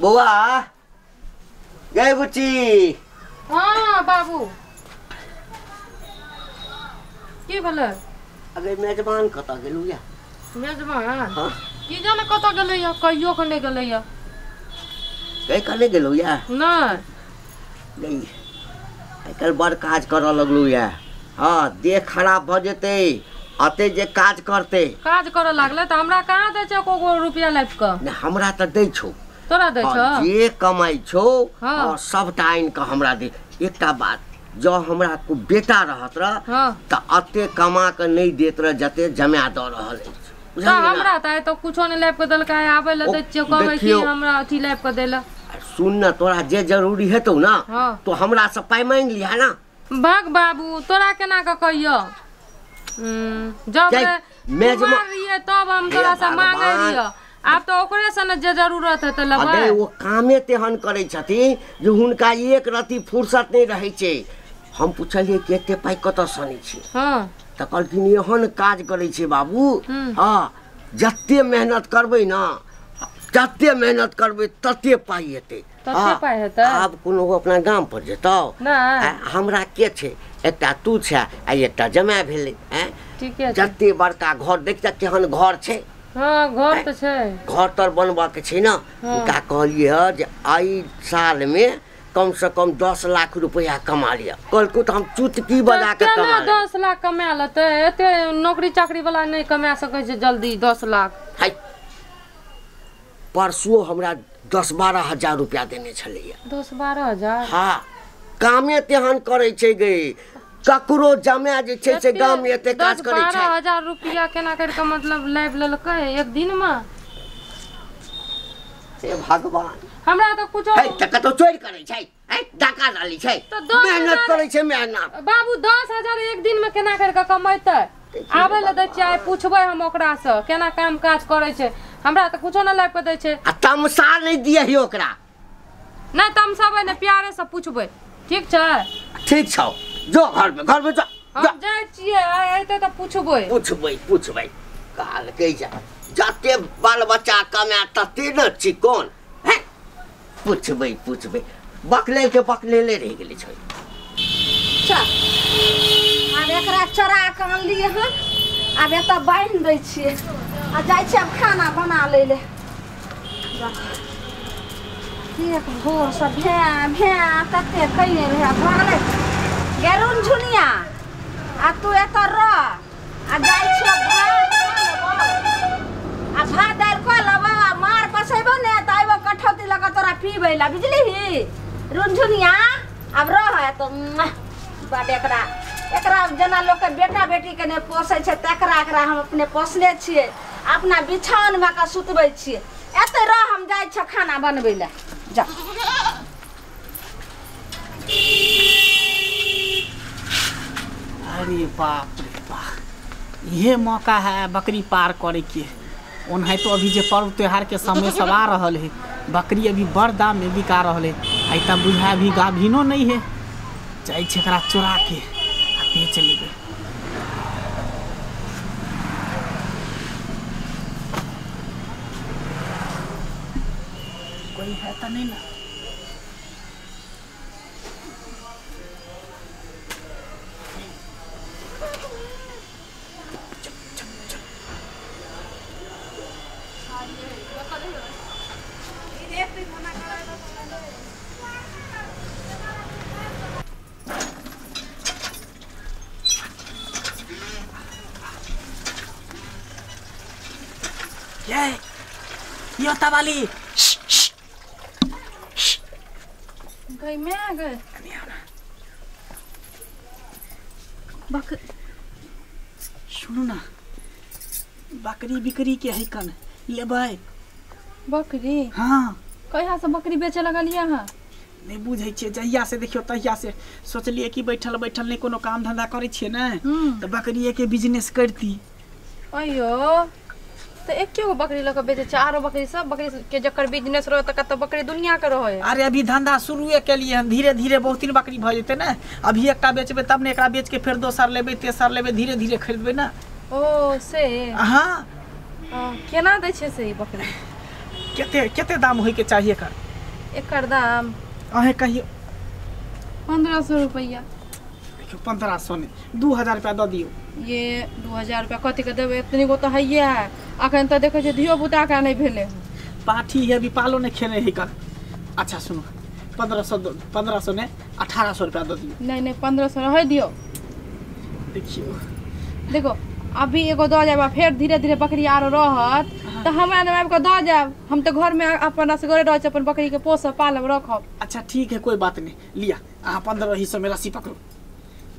बौआ गए बुच्ची। हाँ बाबू की भेलै? अगे मेजबान कतऽ गेलू या? मेजबान हाँ? की जाने कतऽ गेलै या, कहियो के नहि गेलै या। कहि के नहि गेलू या? नहि नहीं, आइ काल्हि बड़ काज करऽ लगलू या। हाँ देह खराब भऽ जेतै अते जे काज करतै। काज करऽ लागलै तऽ हमरा कहाँ दै छै एको गो रुपया लाबि कऽ? नहि हमरा तऽ दै छौ। तोरा दै छौ? जे कमाइ छौ सबटा आनि कऽ हमरा दे। एकटा बात, जँ हमरा को बेटा रहत रह तऽ अते कमा कऽ नहि देत रह जते जमा दऽ रहल अछि। हमरा तऽ आइ तऽ कुछो नहि लाबि कऽ देलकै। आबै लए दै छियै, कहबै कि हमरा अथी लाबि कऽ दै लए। सुन न, तोरा जे जरूरी हेतौ ना तो हमरा से पाइ मांगि लिहा ना। भाग बाबू, तोरा केना कऽ कहियौ? जब रहियै तब हम तोरा से मांगै रहियै, आब तऽ ओकरे से ने जे जरूरत हेतै लेबै। अरे ओ कामे तेहन करै छथिन जे हुनका एक रत्ती फुर्सत नहि रहै छै। हम पुछलियै कि एते पाइ कतऽ सनै छी? तऽ कहलखिन एहन काज करै छै बाबू, हँ जते मेहनत करबै ना, जते मेहनत करबै तते पाइ हेतै। आब कोनो अपना गाम पर जेतौ? हमरा के छै, एकटा तू छै आ एकटा जमाय भेलै। जते बड़का घर देख, केहन घर छै। हाँ घर तऽ छै, घर तर बनबऽ के छै ना। हुनका कहलियै हँ जे एहि साल में कम से कम 10 लाख रुपया कमा लिअ। कहलकौ तऽ हम चुटकी बजा के कमा लेब। 10 लाख कमा लेतै? एते नौकरी चाकरी वाला नहि कमा सकै छै जल्दी 10 लाख। है परसुओ हमरा 10-12 हजार रुपया देने छलैया। 10-12 हजार? हाँ कामे तेहन करै छै गे, ककरो जमा जे छै से गाम में एते काज करै छै। 10-12 हजार रुपया केना करि कऽ मतलब लाबि लेलकै एक दिन में? हे भगवान, हमरा तऽ कुछो है तऽ कतौ चोरी करै छै, है डाका डाली छै, मेहनत करै छै मेहनत। बाबू 10 हजार एक दिन में केना करि कऽ कमेतै? आबै लए दै छियै, पुछबै हम ओकरा से केना काम काज करै छै। हमरा तऽ कुछो नहि लाबि कऽ दै छै। आ तमसा नहि दियही ओकरा। नहि तमसाबै नहि, प्यारे से पुछबै। ठीक छै? ठीक छौ, जो घर में, घर में जो। हम जाइ छियै, अयतै तऽ पुछबै। पुछबै पुछबै कहलकै जा जते बाल बच्चा कमाए तते ने चिकन। हैं पुछबै पुछबै, बकले के बकलेले रहि गेलै छै। चल आब एकरा चोरा कऽ अनलियै हन, आब एतऽ बान्हि दै छियै आ जाइ छियै आब खाना बना लै लए। एक भोरसँ भेँ भेँ तते कयने रहै, भगलै गेरुन झुनिया आ तू एतऽ रह आ जाइ छियै भात आ भात दालि कऽ लेबौ आ मार पसेबौ ने तऽ अयबौ कठौती लऽ कऽ तोरा पीबै लए, बुझलिही रुनझुनिया? आब रह तऽ बड एकरा एकरा जेना लोकके बेटा बेटीके नहि पोसै छै तकरा एकरा हम अपने पोसने छियै, अपना बिछाओनमे कऽ सुतबै छियै। एतऽ रह, हम जाइ छियै खाना बनबै लए। जा अरे बाप रे बाप, इहे मौका है बकरी पार करे के। ओनाहितो अभी जे पर्व त्योहार के समय सब आ रहल है, बकरी अभी बड़ दाम में बिका रहल है। आई तब बुझा अभी गाभिनो नहीं है, जाइ छै एकरा चोरा के आ बेच लेबै। कोई है तो नहीं ना? ये तवाली गई मैं आ गए। बक सुनू ना, बकरी बिक्री के है कन लेबै? बकरी? हाँ। कहिया से बकरी बेचे लगलियै अहाँ? नहीं बुझै छियै, जहिया से देखियौ तहिया से सोचलियै कि बैठल बैठल नहीं कोनो काम धंधा करै छियै ने तऽ बकरीए के बिजनेस करती। अयो तो एक गो बकरी लऽ कऽ बेचै छै, आरो बकरी सब बकरी के जकर बिजनेस रहे तकर तऽ बकरी दुनिया के रहे। अरे अभी धंधा शुरुए केलियै हन, धीरे धीरे बहुत दिन बकरी भऽ जेतै ने। अभी एकटा बेचबै तब ने एकरा बेच के फेर दोसर लेबै तेसर लेबै, धीरे धीरे खरीदबै ने। ओ से हाँ। केना दै छै से ई बकरी? कते कते दाम होइके चाहिए एकर? एकर दाम अहें कहियो। 1500 रुपया। देखियो 1500 ने 2000 रुपया दऽ दियौ। ये 2000 रुपया कथी के देबै, एतनी गो तऽ हैये है। अखन तऽ देखै छियै धियो पुता के नहि भेलै। पाठी है अभी पालो नहीं खेले है कर। अच्छा सुनो 1500 ने 1800 रुपया दऽ दियौ। नहीं नहीं 1500 रहै दियौ। देखियो देखो अभी एगो दऽ जायब, फेर धीरे धीरे बकरी आरो रहत तऽ हमरा ने आबि कऽ दऽ जायब। हम तऽ घरमे अपन असगरे रहै छी, अपन बकरी के पोसब पालब रखब। अच्छा ठीक है कोई बात नहीं, लिया अहाँ 1500 में रस्सी पकड़ू,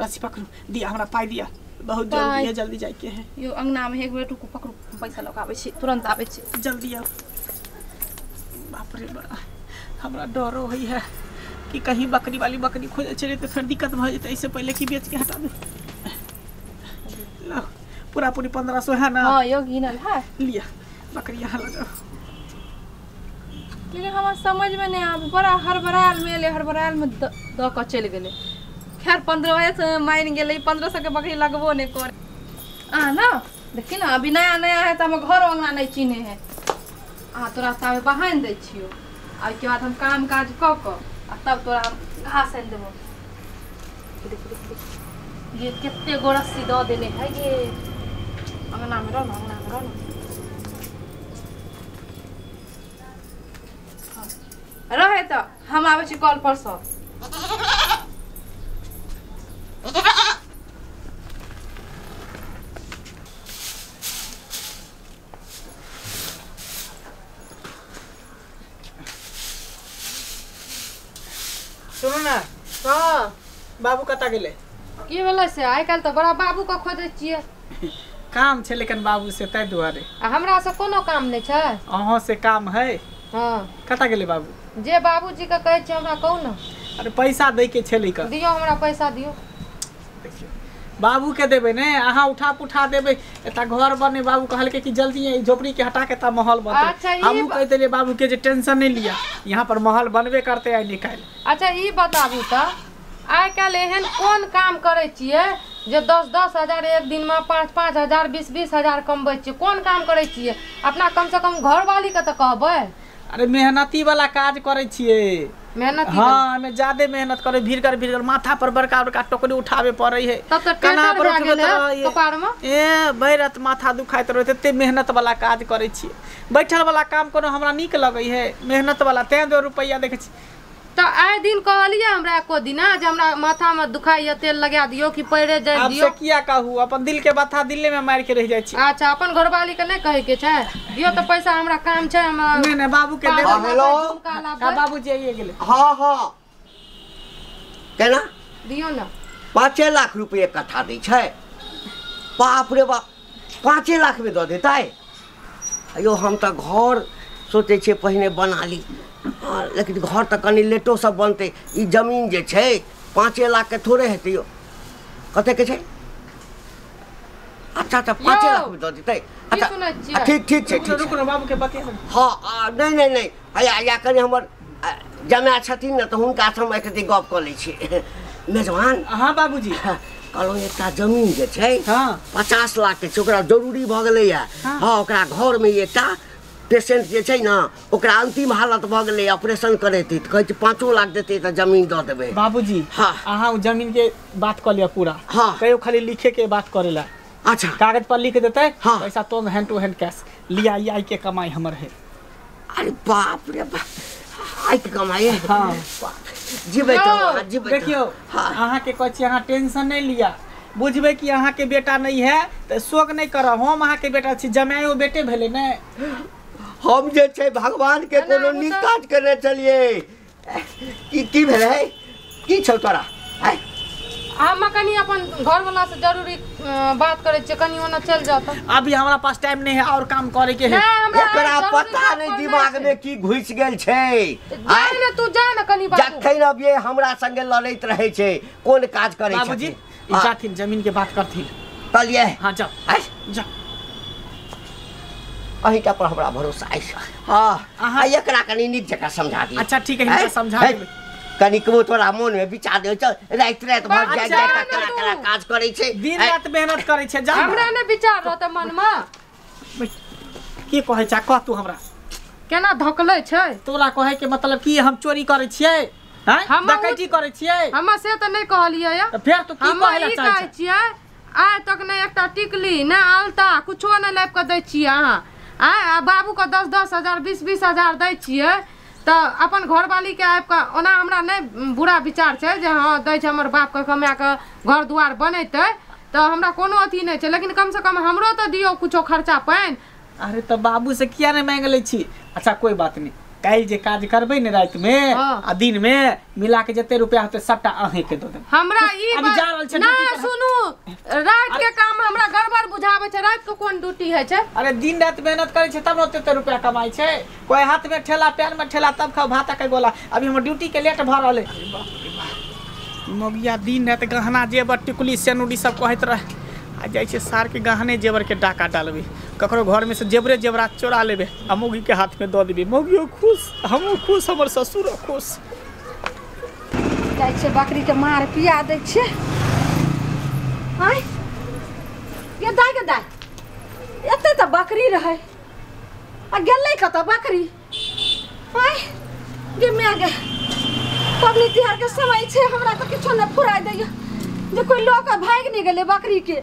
रस्सी पकड़ू, दिया हमरा पाई दिया, बहुत जल्दी है, जल्दी जाइके है। यो अंगना में एक मिनट रुकू, पकड़ू पैसा लऽ कऽ आबै छी, तुरंत आबै छी, जल्दी आओ। बाप रे बा, हमरा डरो होइ है कि कहीं बकरी वाली बकरी खोजे चले तो फिर दिक्कत भऽ जेतै, इससे पहले कि बेच के हटा दू। लो पूरा पूरी 1500 है ना? हाँ यो गिनल है। लिया बकरी यहाँ लऽ जाओ। लेकिन हमरा समझ में नहीं आबै, बड़ा हड़बड़ायल में एलै, हड़बड़ायल में दऽ कऽ चलि गेलै। खैर 1500 मानि गेलै, 1500 के बकरी लगबो नहीं करे। आ ना देखी ना अभी नया नया है तऽ हमर घर अंगना नहीं चिन्हे है। आ तोरा ताबे बहानि दै छियौ, आ ओहिके बाद हम काम काज कऽ कऽ आ तब तोरा हम घास आनि देबौ। देख देख देख ये कते गो रस्सी दऽ देने है ये। अंगना में रह ना, अंगना में रह ना। रहे तऽ हम आबै छी कल परसँ। सुनू ना, हाँ बाबू कतऽ गेलै? की भेलै से आइ काल्हि तऽ बड़ा बाबू के खोजै छियै। काम छै लेकिन बाबू से ताहि दुआरे। आ हमरा से कोनो काम नहि छै? अहाँ से काम है। हाँ कतऽ गेलै बाबू? जे बाबूजी के कहै छियै हमरा कहू ना। अरे पैसा दै के छलै का? दियौ हमरा पैसा दियौ। देखियौ बाबू के देबै ने, अहाँ उठा पुठा देबै। एतऽ घर बने बाबू कहलकै कि जल्दी ई झोपड़ी के हटा के ता महल बनतै। अच्छा हमहूँ कहि देलियै बाबू के जे टेंशन नहीं लिया, यहाँ पर महल बनबे करते आइ निकालि। अच्छा ई बताबू तऽ आइ काल्हि एहन कोन काम करै छियै जे 10-10 हजार एक दिन में 5-5 हजार 20-20 हजार कमबै छियै? कोन काम करै छियै? अपना कम से कम घरवाली के तऽ कहबै। अरे मेहनती वाला काज करै छियै। मेहनती? हाँ हमें ज्यादा मेहनत करे, भीड़ भीड़ माथा पर बड़का बड़का टोकरी उठावे पड़े है, तब तऽ कन्हा पर उठबैत रहै कपार में, ए भरि रात माथा दुखाइत रहै। एते मेहनत वाला काज करै छियै, बैठल वाला काम कोनो हमरा नीक लगै है, मेहनत वाला तें 2 रुपैया देखै छी। तऽ आइ दिन कहलियै हमरा एको दिना जे हमरा माथा में दुखाइया तेल लगा दियौ कि पैरे जाय दियौ? आब से किया कहू, अपन दिल के बथा दिले में मारि के रह जाइ छी। अच्छा अपन घरवाली के नहीं कहे के छै? दियौ तऽ पैसा, हमरा काम छै। हमरा नहीं नहीं बाबू के देबै। हेलो बाबू जी आइए गेलै। हाँ हाँ केना दियौ ना। 5 लाख रुपये कट्ठा दै छै? बाप रे बाप, 5 लाख में दऽ देतै? अयो हम तऽ घर सोचै छियै पहिने बना ली, लेकिन घर तऽ कनि लेटो सब बनतै। ई जमीन जे छै 5 लाख के थोड़े हेतै यौ। कतेक के छै? अच्छा अच्छा 5 लाख में दऽ देतै। अच्छा ठीक ठीक छै, ठीक रुकू ना बाबू के बतिया। हाँ नहीं नहीं नहीं हैया या कनि हमर जमाय छथिन ने तऽ हुनकासँ हम एकरती गप कऽ लै छी। मेजबान। हाँ बाबूजी। कहलहुँ एकटा जमीन जे छै 50 लाख के छै, ओकरा जरूरी भऽ गेलैए। हाँ ओकरा घरमे एकटा पेशेंट जे छै ने ओकरा अंतिम हालत भऽ गेलै, ऑपरेशन करेतै तऽ कहै छै 5 लाख देतै तऽ जमीन दऽ देबै। बाबूजी हाँ अहाँ जमीन के बात कऽ लिअ पूरा। हाँ कहियो खाली लिखे के बात करै ला। अच्छा कागज पर लिख देतै। हाँ पैसा तो हैंड टू हैंड कैश लिया, आई के कमाई हमर है। अरे बाप रे बाप, आई के कमाई है? हाँ जीबै तऽ जीबै। देखियौ अहाँ के कहै छी अहाँ टेंशन नहीं लिया, बुझबै कि अहाँ के बेटा नहीं है तऽ शोक नहीं करब, हम अहाँ के बेटा छी, जमाइयो बेटे भेलै ने। हम जे छै भगवान के कोनो नीक काज करने चलिए। की की भेलै? की छौ तोरा? हम कनि अपन घर वाला से जरूरी बात करै छियै, कनि ओना चल जाओ तऽ। अभी हमरा पास टाइम नहीं है और काम करे के है। एकरा पता नहीं दिमाग में की घुसि गेल छै। जा ने तू, जा ने कनि बाबू। जखन अब ये हमरा संगे लड़ैत रहै छै, कोन काज करै छै। बाबूजी जाथिन जमीन के बात करथिन। चलिए। हाँ जाओ जाओ। अहिटा पर हमरा भरोसा अछि। हाँ आ एकरा कनि नीक जकाँ समझा दियौ। अच्छा ठीक है, हिनका समझा देबै। कनिकबो तोरा मोन में विचार दे, चल राति राति भर जाय जाय कऽ कला कला काज करै छै, दिन रात मेहनत करै छै। जा हमरा ने विचार रहतै मन में। की कहै छै कह तू हमरा, केना धकलै छै। तोरा कहै के मतलब की हम चोरी करै छियै? हैं, डकैती करै छियै? हम से तऽ नहि कहलियै या। तऽ फेर तू की कहै ला चाहै छियै? आइ तक नहि एकटा टिकली नहि आलता कुछो नहि लाबि कऽ दै छियै अहाँ। आँय, आ बाबूके 10-10 हजार 20-20 हजार दै छियै तऽ अपन घरवालीके आबि कऽ, ओना हमरा नहि बुरा विचार छै जे हँ दै छै हमर बापके कमा कऽ घर दुआर बनेतै तऽ हमरा कोनो अथी नहि छै, लेकिन कमसँ कम हमरो तऽ दियौ कुछो खर्चा पानि। अरे तऽ बाबू से किया नहि मांगि लै छी? अच्छा कोई बात नहीं, काल्हि जे काज करबै ने राति में आ दिन में मिला के जते रुपया होतै सबटा अहें के दऽ देब। हमरा ई अभी जा रहल छै ड्यूटी पर। सुनू, राति के काम हमरा गड़बड़ बुझाबै छै, राति के कोन ड्यूटी होइ छै? अरे दिन राति मेहनत करै छै तब ने ओते रुपया कमाइ छै। कोई हाथ में ठेला पैर में ठेला तब खाओ भात के गोला। अभी हमर ड्यूटी के लेट भऽ रहल है। मगिया दिन राति गहना जेवर टिकुली सेनुरी सब कहैत रहे, आ जाइ छै सार के गहने जेवर के डाका डालबै, ककरो घर में से जेवरे जेवरात चोरा लेबै आ मौगी के हाथ में दऽ देबै। मौगियो खुश, हमहूँ खुश, हमर ससुरो खुश। जाइ छै बकरी के मार पिया दै छियै। आँय गे दाइ, गे दाइ, एते तऽ बकरी रहै आ गेलै कतऽ बकरी? आँय गे माय गे, पबनी तिहार के समय छै, हमरा तऽ किछो नहि फुराइ दैया जे कोइ लऽ कऽ भागि नहि गेलै बकरी के।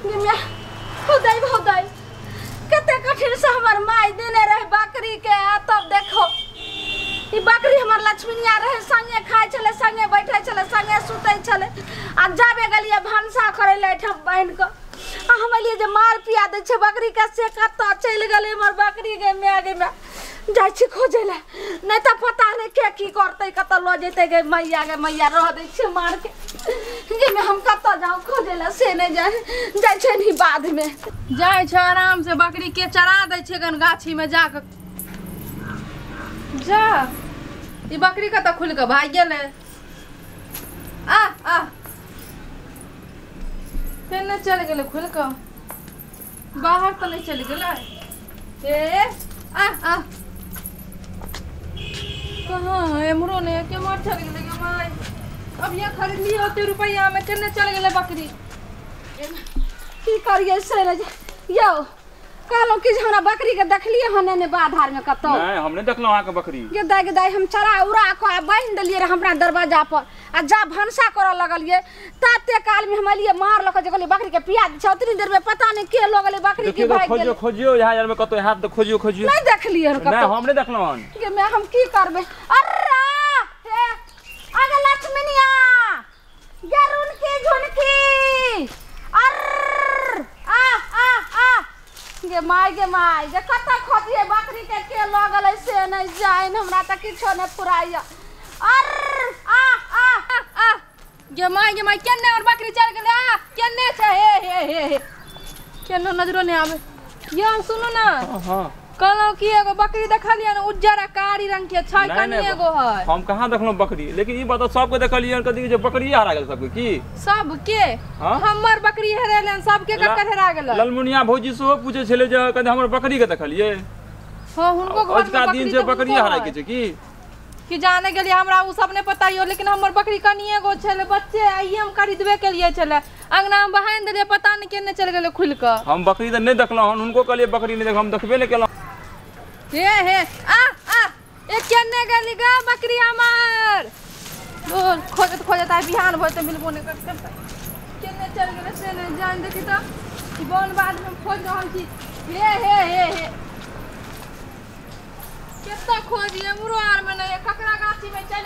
गे माय, हो दाइ, हो दाइ, कते कठिन से हमर माय देने रहे बकरी के, आ तब देखो ई बकरी हमर लक्ष्मीनिया रहे, संगे खाइ छलै, संगे बैठै छलै, संगे सुतै छलै। आ जाबे गेलियै भनसा करै लए एहिठाम बान्हि कऽ, आ हम एलियै जे मार पिया दै छै बकरी के, से कतऽ चलि गेलै हमर बकरी गे माय गे माय। जाइ छी खोजै लए, नहि तऽ पता नहि के की करतै, कतऽ लऽ जेतै गे मैया, गे मैया रह दै छियै मार के। गे माय हम कतऽ जाउ खोजै लए से नहि जाय, जाइ छै नि बाधमे जाइ छै आराम से बकरी के चरा दै छै गन गाछी में जाके। जा ई बकरी कतऽ खुलि कऽ भागि गेलै? आ आ केने चलि गेलै खुलि कऽ? बाहर तऽ नहि चलि गेलै? ए आ आ कहाँ एम्हरो नहि, केम्हर चलि गेलै गे माय? अब ये खरीदलियै ओते रुपैआ में, केने चलि गेलै बकरी? की करियै से नहि यौ, कहलहुँ कि जे हमरा बकरी के देखलियै हन ने बाधार में कतौ? नहि, हम नहि देखलहुँ अहाँके बकरी। गे दाइ, गे दाइ, हम चरा उड़ा कऽ बान्हि देलियै रहे हमरा दरवाजा पर, आ जा भनसा करऽ लगलियै ताते काल में हम एलियै मार लऽ कऽ जे कहलियै बकरी के पिया दै छै, ओतनी देर में पता नहि के लऽ गेलै बकरी के, भागि गेलै। खोजियो खोजियो यहाँ यार में कतौ हाथ तऽ खोजियो खोजियो। नहि देखलियै हन कतौ। नहि, हम नहि देखलहुँ हन। गे माय हम की करबै? अर्रा हे आगे लक्ष्मीनिया, गे रुनकी झुनकी, अर्र आ आ आ गे माय, गे माय, जे कतऽ खोजियै बकरी के, के लऽ गेलै से नहि जानि, हमरा तऽ किछो नहि फुराइया। अर्र आ आ आ गे माय, गे माय, केने और बकरी चलि गेलै? आ केने छै? हे हे हे हे केनो नजरो नहि आबै। यौ सुनू ने, हां कहलहुँ कि एगो बकरी देखलियै ने उज्जर आ कारी रंग के छै, कनि एगो है। हम कहाँ देखलहुँ बकरी, लेकिन ई बताउ सबके देखलियै कथी जे बकरी हरा गेल सबके? की सबके? हमर बकरी हेरेलै, सबके ककर हेरा गेलै? ललमुनिया भौजी सेहो पूछै छलै जे कथी हमर बकरी के देखलियै। हां, हुनको घर में अजुका दिन छै बकरी हराय के छै की कि जाने गेलियै, हमरा उ सब नहि पता यो, लेकिन हमर बकरी कनिए गो छलै बच्चे, आइए हम खरीदबे केलियै छलै, अंगना में बहानि देलियै, पता नहि केने चलि गेलै खुलि कऽ। हम बकरी तऽ नहि देखलहुँ हन, हुनको कहलियै बकरी नहि देखलहुँ, हम देखबे नहि केलहुँ। हे हे आ आ ए केने गेली गे बकरी हमर? बोल खोजत खोजत आइ बिहान भऽ जेतै, मिलबो नहि करतै, केने चलि गेलै से नहि जानि। देखी तऽ ई बन बाधमे हम खोजि रहल छी। हे हे हे हे केत्ता खोजियै, एम्हरो आरमे नहि, ककरा गाछीमे चलि